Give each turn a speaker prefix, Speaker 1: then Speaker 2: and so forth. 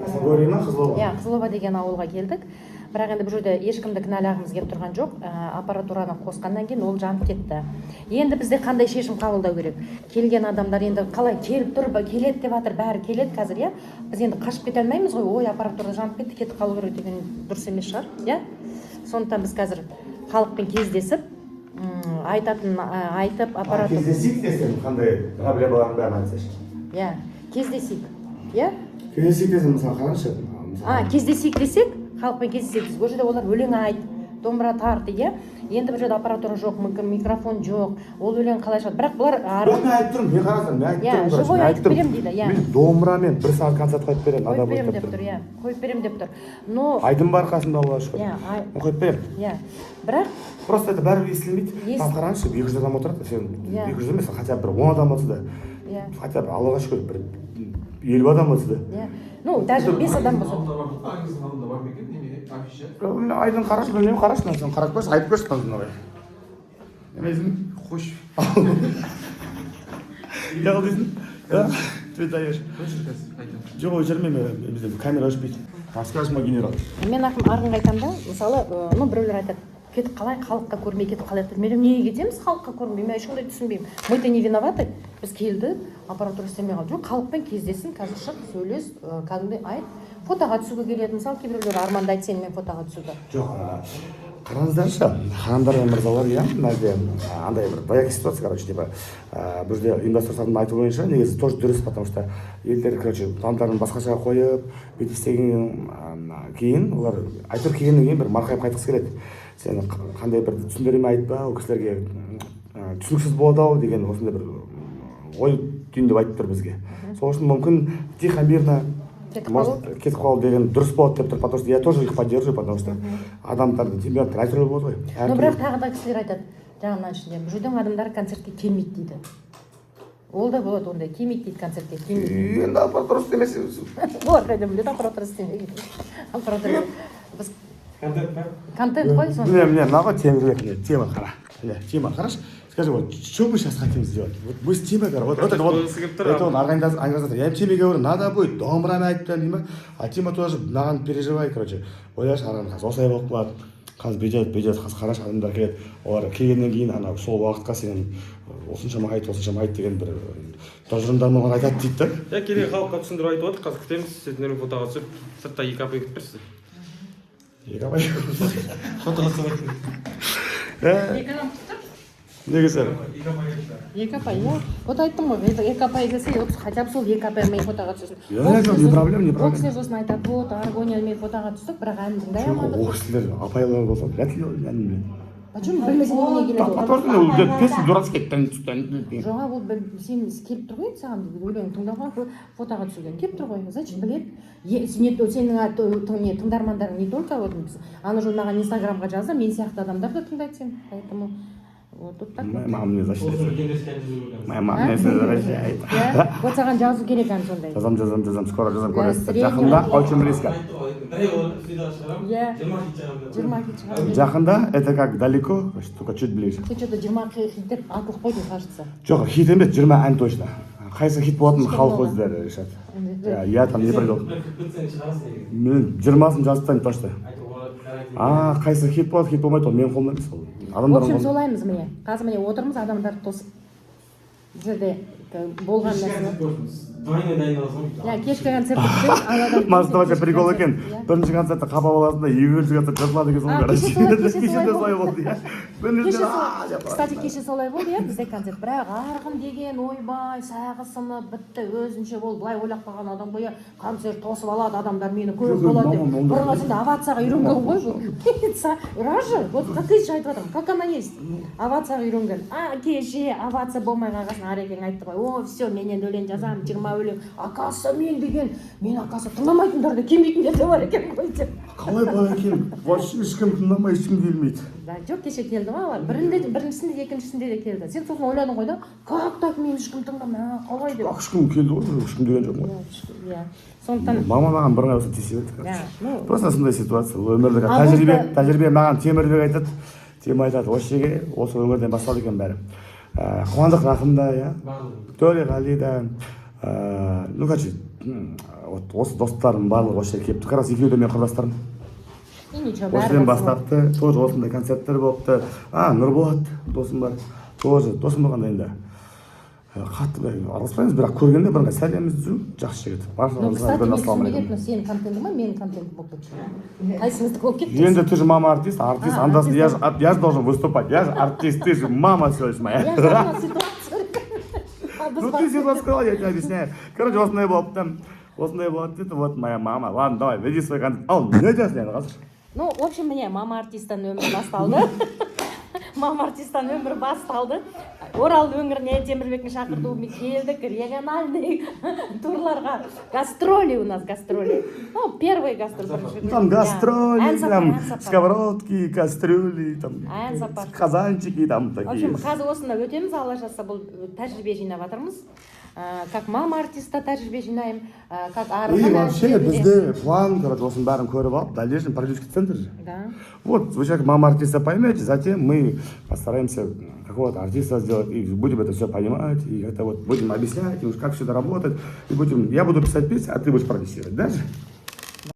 Speaker 1: Осакарьев ма, Қызылоба?
Speaker 2: Иә, Қызылоба деген ауылға келдік. Бірақ енді бұл жерде ешкімді кінәлағымыз келіп тұрған жоқ. Аппаратураны қосқаннан кейін ол жанып кетті. Енді бізде қандай шешім қабылдау керек? Келген адамдар енді қалай келіп тұр, келеді деп жатыр, бәрі келеді қазір, иә. Біз енді қашып кете алмаймыз ғой. Ой, аппаратура жанып кетті, кетіп қалу керек деген дұрыс емес шығар, иә. Сондықтан біз қазір халықпен кездесіп, айтатын айтып, аппаратура
Speaker 1: Кездесейік десем, қандай проблемалардың бәрін айтсайшы.
Speaker 2: Иә, кездесейік, иә.
Speaker 1: Кездесейік десем, мысалы, қараңызшы.
Speaker 2: А, кездесейік десек, халықпен кездесейік десек, ол жерде олар өлең айт, домбыра тарт дейді, иә. Енді бұл жерде аппаратура жоқ, мүмкін, микрофон жоқ, ол өлең қалай шығады? Бірақ бұлар
Speaker 1: Жоқ, мен айтып тұрмын, мен, қарасам, мен айтып
Speaker 2: Иә,
Speaker 1: тұрмын, короче,
Speaker 2: живой
Speaker 1: мен
Speaker 2: айтып
Speaker 1: тұрмын.
Speaker 2: беремін дейді, иә.
Speaker 1: Мен домбырамен бір сағат концерт қойып беремін,
Speaker 2: Қойып
Speaker 1: надо
Speaker 2: беремін
Speaker 1: будет
Speaker 2: деп
Speaker 1: деп
Speaker 2: тұр,
Speaker 1: тұрмын.
Speaker 2: иә, қойып беремін деп тұр, но
Speaker 1: Айдын бар қасымда, Аллаға шүкір.
Speaker 2: Иә,
Speaker 1: Мен қойып беремін.
Speaker 2: Иә, бірақ
Speaker 1: Просто это бәрібір естілмейді. Там, қараңызшы, 200 адам отырады, сен 200 емес, хотя бы бір 10 адам болса да, хотя бы, Аллаға шүкір, бір 50 адам болса да.
Speaker 2: Иә, ну даже бес адам болса.
Speaker 3: Алдында бар ма? Аңыздың алдында бар ма екен неме, афиша?
Speaker 1: Айдын, қарашы, білмеймін, қарашы, мына сен қарап көрші, айтып көрші мынау. Неме?
Speaker 3: Қойшы.
Speaker 1: Не қыл дейсің? А? Ты даешь.
Speaker 3: Қойшы, қазір айтамын.
Speaker 1: Жоқ, өшірме, мен, бізде камера өшпейді. Расскажешь ма, генерал?
Speaker 2: Мен арғынға айтамын да, мысалы, ну, біреулер айтады: кетіп қалайық, халыққа көрмей кетіп қалайық деп. Мен айтамын: неге кетеміз халыққа көрінбей? Мен ешқандай түсінбеймін, мы то не виноваты. Біз келдік, аппаратура істемей қалды. Жоқ, халықпен кездессін, қазір шық, сөйлес, кәдімгідей айт. Фотоға түсуге келеді, мысалы, кейбіреулер армандайды сенімен фотоға түсуді.
Speaker 1: Жоқ, қараңыздаршы, ханымдар мен мырзалар, иә, мына жерде андай бір двоякий ситуация, короче, типа, бұл жерде ұйымдастырушылардың айтуы бойынша, негізі тоже дұрыс, потому что елдер, короче, пландарын басқаша қойып, бүйтіп істегеннен кейін олар әйтеуір келгеннен кейін бір марқайып қайтқысы келеді. Сен қандай бір түсіндірме айтпа, ол кісілерге түсініксіз болады ау деген осындай бір ой түйіндеп айтып тұр бізге. Сол үшін, мүмкін, тихо, мирно
Speaker 2: кетіп
Speaker 1: может,
Speaker 2: қалу.
Speaker 1: Кетіп қалу деген дұрыс болады деп тұр, потому что я тоже их поддерживаю, потому что адамдардың температура әртүрлі болады ғой,
Speaker 2: Но
Speaker 1: әртүрлі.
Speaker 2: бірақ тағы да кісілер айтады жаңағы, мына ішінде бұл жердің адамдары концертке келмейді дейді. Ол да болады ондай, келмейді дейді, концертке келмейді.
Speaker 1: Енді аппарат дұрыс емес.
Speaker 2: Олар қайдан біледі аппаратура істемеген? Аппаратура біз
Speaker 3: Контент па?
Speaker 2: Контент қой соны.
Speaker 1: Міне, міне, мына ғой Темірлік, міне, Тема, қара, міне, Тема, қарашы. Скажи, вот что мы сейчас хотим сделать? Вот мы с Тимой, вот это вот,
Speaker 3: Қойғысы келіп тұр,
Speaker 1: это он организатор. Я Тиме говорю, надо будет, домбырамен айтып беремін деймін ба. А Тима тоже маған переживает, короче. Ойлашы, ағам, қазір осылай болып қалады, қазір бүйтеді, бүйтеді, қазір, қарашы, адамдар келеді, олар келгеннен кейін ана сол уақытқа сен осыншама айт, осыншама айт деген бір тұжырымдармен айтады дейді да.
Speaker 3: Иә, келген халыққа түсіндіріп айтып отыр. Қазір күтеміз, сіздермен фотоға түсіп, сыртта екі апай күтіп тұр сізді.
Speaker 1: Екі апай.
Speaker 3: Фотоға түсіп.
Speaker 2: Екі адам күтіп тұр.
Speaker 1: Негізі
Speaker 3: Екі апай айтты.
Speaker 2: Екі апай, иә, вот айттым ғой, екі апай келсе, вот хотя бы сол екі апаймен фотоға түсесің.
Speaker 1: Иә,
Speaker 2: Ол
Speaker 1: жоқ,
Speaker 2: кісілер
Speaker 1: не проблема, не
Speaker 2: Ол
Speaker 1: проблема.
Speaker 2: кісілер сосын айтады: вот Аргониямен фотоға түстік, бірақ ән тыңдай
Speaker 1: Жоқ, ол
Speaker 2: алмадық.
Speaker 1: кісілер, апайлар болса, вряд ли ол ән біледі.
Speaker 2: Почему білмесе, немене келеді ол?
Speaker 1: Потому что ол песня дурацкий.
Speaker 2: Жоқ, ол сен келіп тұр ғой енді, саған өлең тыңдауға, фотоға түсуге келіп тұр ғой, значит, біледі. Сенің не, тыңдармандарың не только вот біз, ана жолы маған Инстаграмға жазды, мен сияқты адамдар да тыңдайды сені, поэтому вот тут так вот.
Speaker 1: Моя мама мне защищает.
Speaker 3: Осы үлкендер ән жазу керек.
Speaker 1: Моя мама меня защищает.
Speaker 2: Иә, вот саған жазу керек ән сондай.
Speaker 1: Жазам, жазам, жазам, скоро жазам,
Speaker 2: Для
Speaker 1: көресіздер.
Speaker 2: среднего
Speaker 1: Жақында, очень близко.
Speaker 3: Айтты ғой, бір ай болады, студияға шығарамын.
Speaker 2: Иә.
Speaker 3: 20 хит шығарамын деп.
Speaker 2: 20 хит шығарамын.
Speaker 1: Жақында, это как далеко, только чуть ближе.
Speaker 2: Ты что то 20 хит деп атылып қойдың, кажется.
Speaker 1: Жоқ, хит емес, 20 ән точно. Қайсы хит болатынын
Speaker 2: Слишком
Speaker 1: халық
Speaker 2: много.
Speaker 1: өздері решат. Я, я там не придал.
Speaker 3: Бір хит бітсең, шығарасың негізі.
Speaker 1: Мен 20-сын жазып тастаймын точно.
Speaker 3: Айтып, олар гарантия.
Speaker 1: А қайсы хит болады, хит болмайды, ол менің қолымда емес, ол
Speaker 2: В
Speaker 1: адамдардың
Speaker 2: общем,
Speaker 1: қолында.
Speaker 2: солаймыз, міне, қазір, міне, отырмыз адамдарды тосып. Бұл жерде болған
Speaker 3: Кешкі
Speaker 2: нәрсе.
Speaker 3: концерт болсын. Двойной дайындаласың ғой.
Speaker 2: Иә, кешкі концерт күтеміз, ал адам
Speaker 1: Может, вообще
Speaker 2: кешкі
Speaker 1: прикол
Speaker 2: концерт,
Speaker 1: екен.
Speaker 2: иә.
Speaker 1: Бірінші концертте қапа боласың да, екінші концерт жыртылады екенсің ғой,
Speaker 2: А,
Speaker 1: короче.
Speaker 2: кеше солай, кеше
Speaker 1: Кеше
Speaker 2: солай
Speaker 1: де солай болды, иә.
Speaker 2: Кеше
Speaker 1: Бірінші
Speaker 2: солай, кстати, кеше солай болды, иә, бізде концерт. Бірақ Арғын деген, ойбай, сағы сынып бітті, өзінше ол былай ойлап қалған адам ғой, иә, концерт тосып алады адамдар, мені көп
Speaker 1: Жоқ,
Speaker 2: болады деп.
Speaker 1: мамам, ондай
Speaker 2: Бұрын сонда овацияға үйренген ғой бұл. Рас же, вот как есть айтып жатырмын, как она есть, овацияға үйренген. А кеше овация болмай қалған соң, Арекең айтты ғой: о, все, мен енді өлең жазамын, 20 өлең. Оказывается, мен деген, мен, оказывается, тыңдамайтындар да, келмейтіндер де бар екен ғой деп.
Speaker 1: Қалай бар екен? Вообще ешкім тыңдамай, ешкім келмейді.
Speaker 2: Да, жоқ, кеше келді ғой олар, бірінде, біріншісінде, екіншісінде де келді. Сен сосын ойладың ғой да, как так, мені ешкім тыңдамай, а, қалай деп.
Speaker 1: Ақ, ешкім келді ғой, ешкім деген жоқпын ғой.
Speaker 2: Иә, сондықтан
Speaker 1: Мама маған бір болса тиісе берді, короче.
Speaker 2: Иә, ну
Speaker 1: Просто сондай ситуация, ол өмірлік
Speaker 2: А
Speaker 1: тәжірибе.
Speaker 2: бұл да-
Speaker 1: Тәжірибе. Маған Темірбек айтады, Тема айтады, осы жерге, осы өңірден басталды екен бәрі. Қуандық Рахым да, иә,
Speaker 3: Барлығы.
Speaker 1: Төреғали да, ну, короче, Вот осы достарым барлығы осы жерге келіпті. Как раз екеуі де менің құрдастарым.
Speaker 2: И ничего,
Speaker 1: Осы жерден
Speaker 2: бәрі.
Speaker 1: бастапты. Тоже осындай концерттер болыпты. А, Нұрболат досым бар. Тоже досым болғанда енді қатты былай араласпаймыз, бірақ көргенде бірыңғай сәлеміміз түзу, жақсы жігіт.
Speaker 2: Ну,
Speaker 1: Баршаларыңызға
Speaker 2: кстати,
Speaker 1: үлкен
Speaker 2: мен
Speaker 1: ассалаумағалейкум.
Speaker 2: түсінбей кеттім, сенің контентің ба, менің контентім болып кетті, қайсымыздікі болып кетті?
Speaker 1: Енді ты же мама артист, артист,
Speaker 2: А,
Speaker 1: андасы,
Speaker 2: артист.
Speaker 1: я же должен выступать, я же артист, ты же мама всего лишь моя.
Speaker 2: Я же знала ситуацию. А біз
Speaker 1: Ну ты ситуацию сказала, я тебе объясняю. Короче, осындай болыпты. Осындай болады дейді, вот моя мама. Ладно, давай, веди свой контент. Ал, не айтасың енді қазір?
Speaker 2: Ну, в общем, міне, мама артисттан өмір басталды. Мама артисттан өмір басталды. Орал өңіріне Темірбектің шақыртуымен келдік. Региональный турларға. Гастроли у нас, гастроли. Ну, первый гастроль. Бірінші.
Speaker 1: Ну, там гастроли,
Speaker 2: Ән сапар,
Speaker 1: там
Speaker 2: ән сапар.
Speaker 1: сковородки, кастрюли, там
Speaker 2: Ән сапар.
Speaker 1: казанчики, там
Speaker 2: В
Speaker 1: такие.
Speaker 2: общем, қазір осында өтеміз, Алла жазса, бұл тәжірибе жинап жатырмыз. Как мама артиста тәжірибе жинаймын, как
Speaker 1: И
Speaker 2: арғы
Speaker 1: вообще бізде план, короче, осының бәрін көріп алып, в дальнейшем продюсерский центр же.
Speaker 2: Да.
Speaker 1: Вот, вы сейчас мама артиста поймете, затем мы постараемся какого-то артиста сделать, и будем это все понимать, и это вот будем объяснять им, как все это работает, и будем, я буду писать песни, а ты будешь продюсировать, да же?